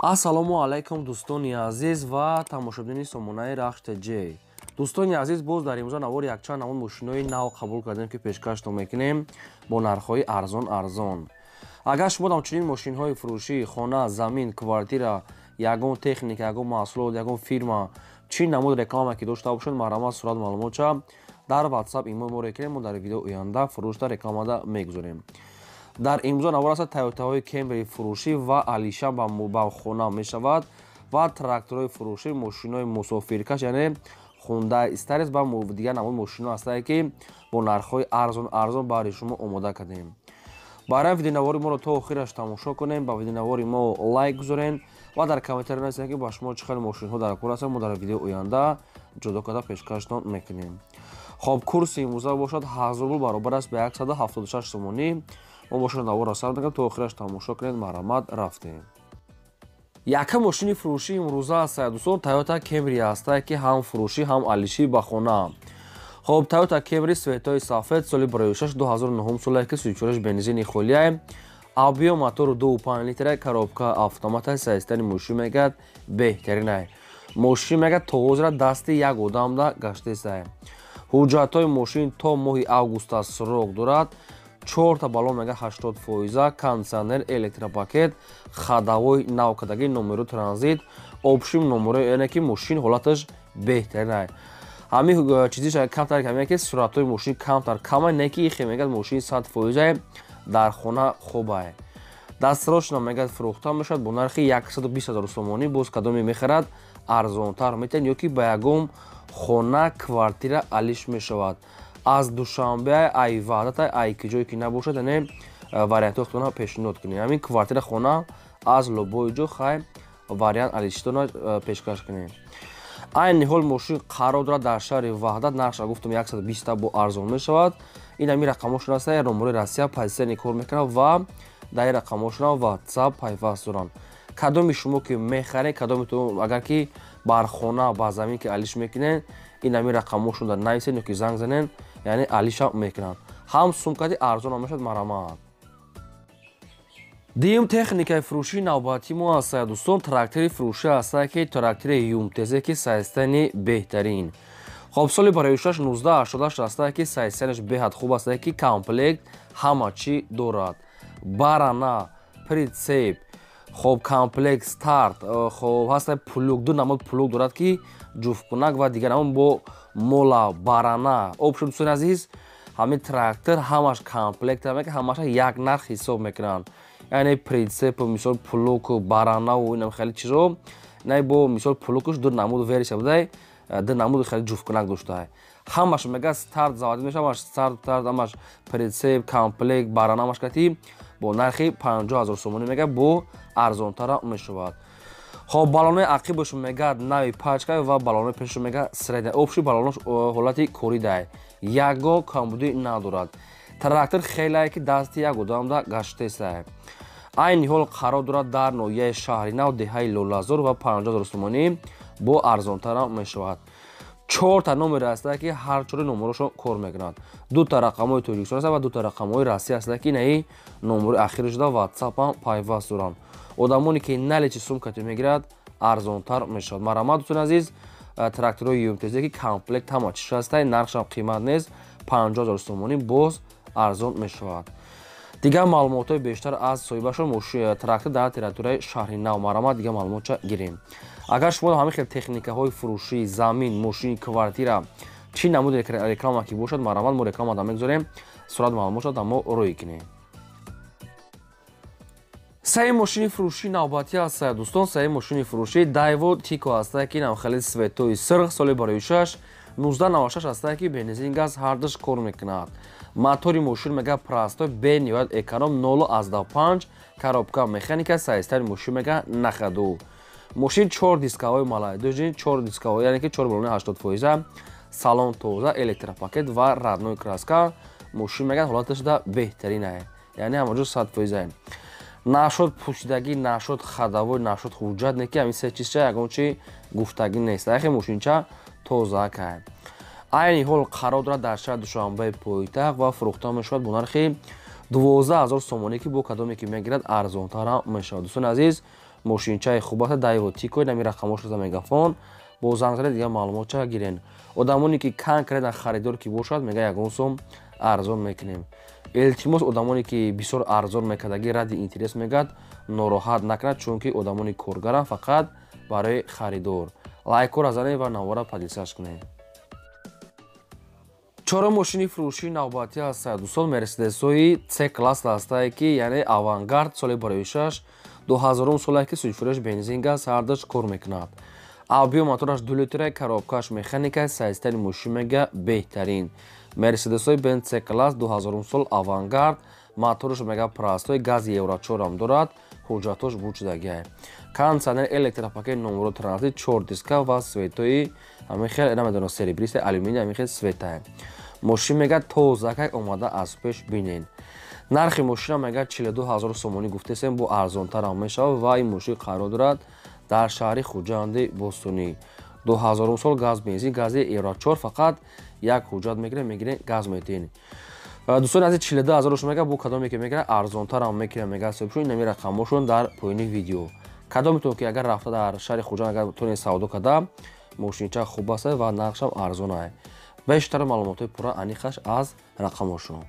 Ассалому алайкум, дӯстони азиз ва тамошобинони сомонаи Рахш ТЖ. Дӯстони азиз, боз дар имрӯза навори якчанд намуд мошинои нав қабул кардем, ки пешкаштон мекунем бо нархҳои арзон арзон. Агар шумо ҳамчунин мошинҳои фурӯшӣ, хона, замин, квартира, ягон техника, ягон маҳсулот, ягон фирма, чӣ намуд реклама ки дошта бошед, марҳамат, сурат маълумотча дар WhatsApp имо моро кунем, мо дар видео оянда фурӯшда рекламада мегузорем. Дар имрӯза навор аст Тойотаҳои Кемри фурӯшӣ ва алиша ба хона мешавад ва тракторҳои фурӯшӣ, мошинои мусофиркаш, яъне Хундай Старис ва дигар намуд мошино ҳастае, ки бо нархҳои арзон арзон баҳри шумо омода кардем. Барои видеонавори моро то охираш тамошо кунем, ба видеонавори мо лайк гузорен ва дар комментария нависед, ки ба шумо чӣ хел мошинҳо дар кор ҳастанд, мо дар видеои оянда ҷудо карда пешкаштон мекунем. Хоб, курси имрӯза бошад 1000 рубл, баробар аст ба 176 сомонӣ. Мо бошад наворро сар мекунем, то охираш тамошо кунед, марҳамат, рафтем. Якум мошини фурӯшии имрӯза аст, дӯстон, Тойота Кемри ҳастае, ки ҳам фурӯшӣ, ҳам алишӣ ба хона. Хоб, Тойота Кемри цветои сафед, соли 2006, 2009 соле, ки 34 бензини холияе, объём мотору 2,5 литра, коробка автомата. Состояни мошин мегӯяд беҳтаринае. Мошин мегӯяд то ҳозира дасти як одамда гаштесае. Ҳуҷҷатҳои мошин то моҳи августа срок дорад. Чорта баллон мега 80%, кондиционер, электропакет, ходовой навкадаги, номеру транзит, общим номеро, яъне ки мошин ҳолаташ беҳтаринае. Ҳамин чизиш камтар каме, ки суратҳои мошин камтар камай, не ки ихе мегӯяд мошин 100%, дар хона хобае. Дастрошна мегӯяд фурӯхта мешавад бо нархи 120 ҳазор сомонӣ. Боз кадоме мехарад, арзонтар метиҳанд ё ки ба ягон хона, квартира алиш мешавад. Аз Душанбе, ай Ваҳдата, ай ки ҷое ки набошад, яъне вариантҳои худтона пешниҳод кунем. Ҳамин квартира, хона аз любой ҷо хай вариант алишитона пешкаш кунем. Айни ҳол мошин қарор дорад дар шаҳри Ваҳдат. Нархша гуфтам, 120 бо арзон мешавад. Ин ҳамин рақамҳошон аст, номерои Россия позитсияни кор мекунад ва дар ин рақамҳошон WhatsApp пайваст доранд. Кадоми шумо ки мехаред, кадоми агар ки бар хона, ба замин ки алиш мекунед, ин ҳамин рақамҳошон дар нависед ё ки занг занед, яъне алиша мекунанд. Ҳам сумкади арзон мешавад, марҳамат. Дуюм техникаи фурӯшии навбатии мо аст, дӯстон, трактори фурӯшӣ ҳастае, ки трактори ЮМТЗ, ки состояни беҳтарин. Хоб, соли барои 1988 ҳастае, ки состояниш беҳад хуб ҳастае, ки комплект ҳама чӣ дорад: барана, прицеп, хоб, комплект старт, хоб, ҳаста плуг, ду намуд плуг дорад, ки ҷуфткунак ва дигар намуд, бо мола, барана. Общем, дӯстони азиз, ҳамин трактор ҳамаш комплект, ҳамаша як нарх ҳисоб мекунанд, яъне прицеп, мисол, плуг, баранаву инам хеле чизо. Най бо мисол плугш ду намуд версия будай, ду намуд хеле ҷуфткунак доштаа. Ҳамаш мега старт заводӣ мешавад, ҳамаш старт, ҳамаш прицеп, комплект, барана, ҳамаш кати бо нархи 50 000 сомонӣ мега бо арзонтара мешавад. Хоб, баллонои ақибаш мега нави пачка ва баллонои пешаш мега средня. Общий баллонош ҳолати коридай, ягон камбудӣ надорад. Трактор хелае, ки дасти як одамда гаштесае. Айни ҳол қарор дорад дар ноҳияи Шаҳри Нав, деҳаи Лолазор ва 50 000 сомонӣ бо арзонтара мешавад. Чорта номере ҳастае, ки ҳар чори номерошон кор мекунанд. Дута рақамҳои Тоҷикистон аст ва дута рақамҳои Россия ҳастае, ки инаи номери ахири шуда ватсапам пайваст доранд. Одамоне ки наличи сумкати мегирад, арзонтар мешавад. Марҳамат, дӯстони азиз, тракторҳои ЮМТЗ, ки комплект ҳама чиш ҳастае, нархшам қимат нест, 50 000 сомонӣ, боз арзон мешавад. Дигар маълумотҳои бештар аз соҳибашон. Трактор дар территорияи Шаҳри Нав, марҳамат, дигар маълумотча гирем. Агар шумо ҳамин хел техникаҳои фурӯшӣ, замин, мошин, квартира, чӣ намуди реклама ки бошад, марҳамат, мо реклама да мегузорем, сурат маълумотша да мо рӯй кунем. Саи мошини фурӯшии навбатӣ аст, дӯстон, саи мошини фурӯшӣ Дайво Тико ҳастае, ки нам хеле цветои сирх, соли барои 6 1996 ҳастае, ки бензин, газ ҳардуш кор мекунад. Мотори мошин мега простой, бениҳоят эконом, 0,5, коробка механика. Состояни мошин мега на ходу. Мошин чор дискаҳои малайдожин, чор дискаҳо, яъне ки чор баллони 80%, салон тоза, электропакет ва родной краска. Мошин мега ҳолаташ да беҳтаринае, яъне ҳамаҷо 100%. Нашод пӯшидагӣ, нашод ходовой, нашод ҳуҷҷат не, ки ҳамин се чизча ягон чи гуфтагӣ нест. Яхе мошинча тоза кай. Айни ҳол қарор дорад дар шаҳри Душанбеи пойтахт ва фурӯхта мешавад бо нархи 12 000 сомонӣ, ки бо кадоме ки мегирад, арзонтар ҳам мешавад. Дӯстони азиз, Мошинчаи хуб аст, Дайво Тико, нами рақамош за мегафон. Бо занг зада дигар маълумотча гирен. Одамоне ки конкретно харидор ки бошад, мега ягон сом арзон мекунем. Илтимос, одамоне ки бисёр арзон мекардаги ради интерес мегад, нороҳат накунад, чунки одамони коргаранд фақат барои харидор. Лайкҳоро занед ва навора поделиться кунед. Чорум мошини фурӯшии навбатӣ аст, дӯстон, Мерседесҳои С класс ҳастае, ки яъне Авангард соли бароишаш 2000 солае, ки сӯзишвориаш бензин, газ ҳардаш кор мекунад. Объём мотораш 2 литра, коробкаш механика, состояние мошин мега беҳтарин. Мерседесҳои Бенз С класс 2000 сол Авангард, мотораш мега простой, гази Евро 4 ам дорад, ҳуҷҷатош бучидагиай. Кондиционер, электропакет, номеро транзит, 4 диска ва светои ҳамин хел, намедонам, серебристый, алюминий, ҳамин хел светае. Мошин мега тозакак омада аз пеш бинен. Нархи мошина мега 42 ҳазор сомонӣ гуфтесем, бо арзонтарам мешавад ва ин мошин қарор дорад дар шаҳри Хуҷанди Бостонӣ. 2000 сол, газ бензин, гази Евро 4, фақат як ҳуҷҷат мегирем, мегирем, газ метиҳем. Дӯстони азиз, 42 ҳазор мега, бо кадоме ки мегира арзонтарам мекунем, мега соҳибшон. Инами рақамҳошон дар поёни видео. Кадометон ки агар рафта дар шаҳри Хуҷанд агар тонед савдо карда, мошинча хуб аст ва нархшам арзон ай. Бештар маълумотҳои пурра аниқаш аз рақамҳошон.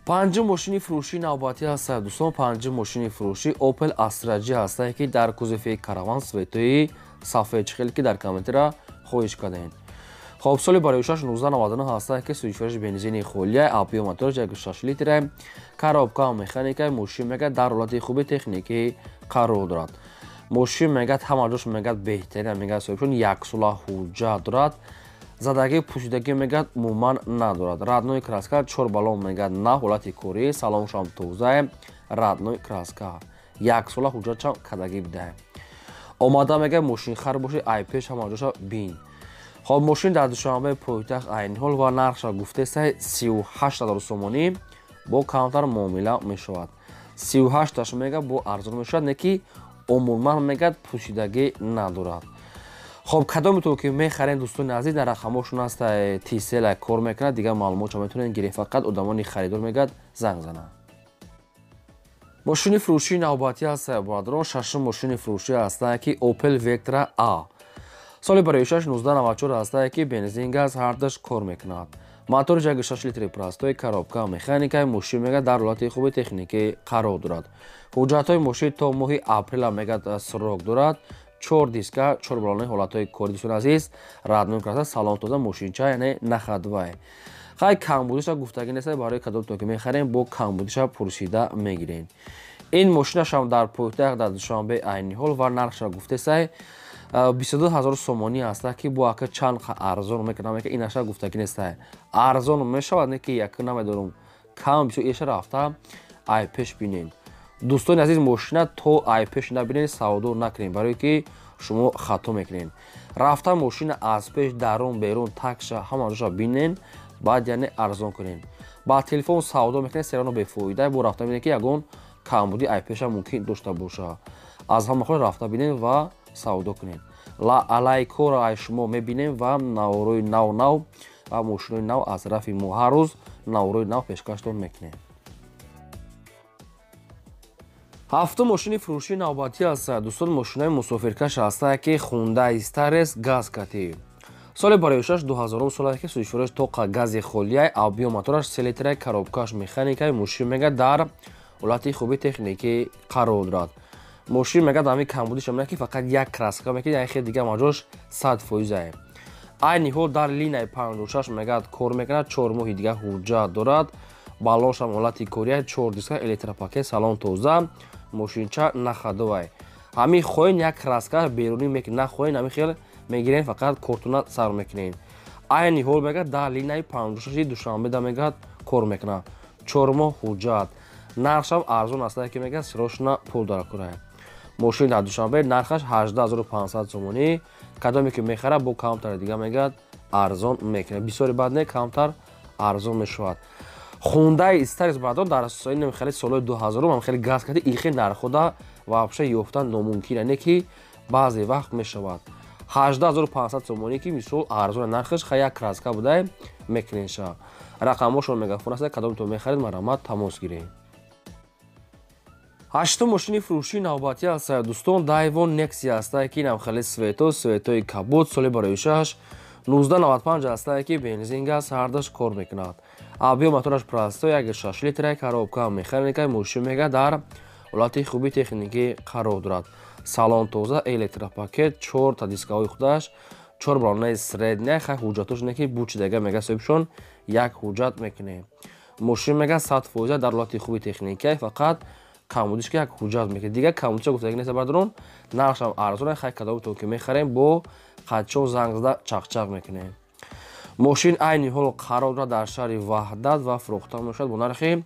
Панҷум мошини фурӯшии навбатӣ ҳаст, дӯстон, панҷум мошини фурӯшӣ Opel Astra G ҳастае, ки дар кузови Караван светои сафед, хеле ки дар комментира хоҳиш кардем. Хоб, соли бароишаш 1999 ҳастае, ки сӯзишвориш бензини холия, объём мотораш 1,6 литра, коробка механика, мошин мега дар ҳолати хуби техникӣ қарор дорад. Мошин мегад ҳама ҷош мегад беҳтарин, мегад соҳибшон, яксола ҳуҷҷат дорад. Задагӣ пӯшидагӣ мегад умуман надорад. Родной краска, чор баллон мегад на ҳолати корӣ, салоншам тозае, родной краска. Яксола ҳуҷҷатшам кадагӣ бидае. Омада мегад мошинхар боши, ай пеш ҳама ҷоша бин. Хоб, мошин дар Душанбе пойтахт айни ҳол ва нархша гуфтесай 38 ҳазор сомонӣ, бо камтар муомила мешавад. 38 таш мега бо арзон мешавад, не ки умуман мегад пӯшидагӣ надорад. Хоб, кадометон ки мехарем, дӯстони азиз, дар рақамҳошон аст, Тисела кор мекунад, дигар маълумотшо метавонед гиред, фақат одамони харидор мегад занг зананд. Мошини фурӯшии навбатӣ аст, бародарон, шашум мошини фурӯшӣ ҳастае, ки Opel Vectra A. Соли бароишаш 1994 ҳастае, ки бензин, газ ҳардаш кор мекунад. Мотори 1,6 литри простой, коробка механика, мошин мега дар ҳолати хуби техникӣ қарор дорад. Ҳуҷҷатҳои мошин то моҳи апрела мегад срок дорад. 4 диска, 4 баллони ҳолатҳои кори, дӯстони азиз, родной краска, салон тоза, мошинча яъне нахадвай. Хай, камбудиша гуфтагӣ нест, барои кадомтон ки мехарем, бо камбудиша пурсида мегирем. Ин мошинашам дар пойтахт дар Душанбе айни ҳол ва нархша гуфтесай 22 ҳазор сомонӣ аст, ки бо ака чанд арзон мекунам, ки инаша гуфтагӣ нестай. Арзон мешавад, не ки як намедорум, кам бисёр иша рафта ай пеш бинен. Дӯстони азиз, мошина то ай пеш набинед савдо накунед, барое ки шумо хато мекунед. Рафта мошина аз пеш дарун берун такша ҳама ҷоша бинен, баъд яъне арзон кунед. Ба телефон савдо мекунед, серано бефоида, бо рафта бинед ки ягон камбуди ай пеша мумкин дошта боша. Аз ҳама худ рафта бинед ва савдо кунед. Лайкҳоро ай шумо мебинем ва наворои нав нав ва мошинои нав аз тарафи мо ҳар рӯз наворои нав пешкаштон мекунем. Ҳафтум мошини фурӯшии навбатӣ аст, дӯстон, мошинои мусофиркаш ҳастае, ки Hyundai Starex газ катӣ. Соли бароишаш 2000 солае, ки сӯзишвориш тоқа гази холияй, объём мотораш 3 литра, коробкаш механикай, мошин мега дар ҳолати хуби техникӣ қарор дорад. Мошин мегад ҳамин камбудиш ҳамина, ки фақат як краска мекунад, яъне хел дигар маҷош 100% ае. Айни ҳол дар линияи 56 мегад кор мекунад, 4 моҳи дигар ҳуҷҷат дорад. Баллоншам ҳолати кория, 4 диска, электропакет, салон тоза, мошинча нахадовай. Ҳамин хоҳен як краска берунӣ мекунед, нахоҳен ҳамин хел мегирен, фақат кортуна сар мекунед. Айни ҳол мегад дар линияи 56 Душанбеда мегад кор мекунад. 4 моҳ ҳуҷҷат. Нархшам арзон аст, ки мегад сирошна пул даркунад. Мошин дар Душанбе нархаш 18500 сомонӣ. Кадоме ки мехарад бо камтар дига мегад арзон мекунад. Бисёри бад не, камтар арзон мешавад. Hyundai Starex бардор дар ин хеле солҳои 2000 ҳам хеле газ карда, ин хеле нархода вообще ёфтан номумкин, не ки баъзе вақт мешавад. 18500 сомонӣ, ки мисол арзон нархаш, ха як краска будай мекунеша. Рақамҳошон мегафон аст, кадомтон мехаред, марҳамат тамос гиред. Ҳаштум мошини фурӯшии навбатӣ аст, дӯстон, Дайвон Нексия ҳастае, ки инам хеле цвето, цветои кабуд, соли барои шаш 1995 ҳастае, ки бензин, газ ҳардаш кор мекунад. Объём мотораш простой, 1,6 литра, коробка механика. Мошин, мега, дар ҳолати хуби техникӣ қарор дорад. Салон тоза, электропакет, чорта дискаҳои худаш, чор балонаи средняя. Хай, ҳуҷҷатош не, ки бучидага, мега, соҳибшон як ҳуҷҷат мекунем. Мошин, мега, 100% дар ҳолати хуби техникия, фақат камудиш ки як ҳуҷҷат мекунед, дигар камудиша гуфтаги неста, бардорон. Нархшам арзон. Хай, кадомтон ки мехарем, бо қадчо занг зада чақчақ мекунем. Мошин айни ҳол қарор дорад дар шаҳри Ваҳдат ва фурӯхта мешавад бо нархи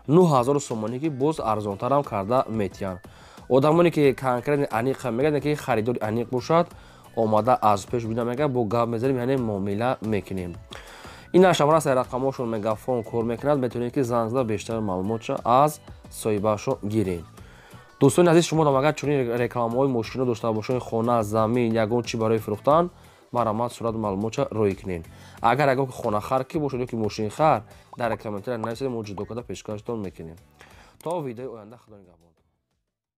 9000 сомонӣ, ки боз арзонтарам карда метиҳанд. Одамоне ки конкретно аниқ мегӯяд, ки харидори аниқ бошад, омада аз пеш бина, мега, бо гап мезанем, яъне муомила мекунем. Ин ашамра рақамҳошон мегафон кор мекунад, метавонед, ки занг зада бештар маълумотша аз соҳибашон гиред. Дӯстони азиз, шумо агар чунин рекламаҳои мошино дошта бошед, хона, замин, ягон чи барои фурӯхтан, марҳамат, сурат, маълумотша рӯй кунед. Агар ягон хонахар ки бошед ё ки мошинхар, дар комментария нависед, мо ҷудо карда пешкаштон мекунем. То видеои оянда, худо нигаҳбон.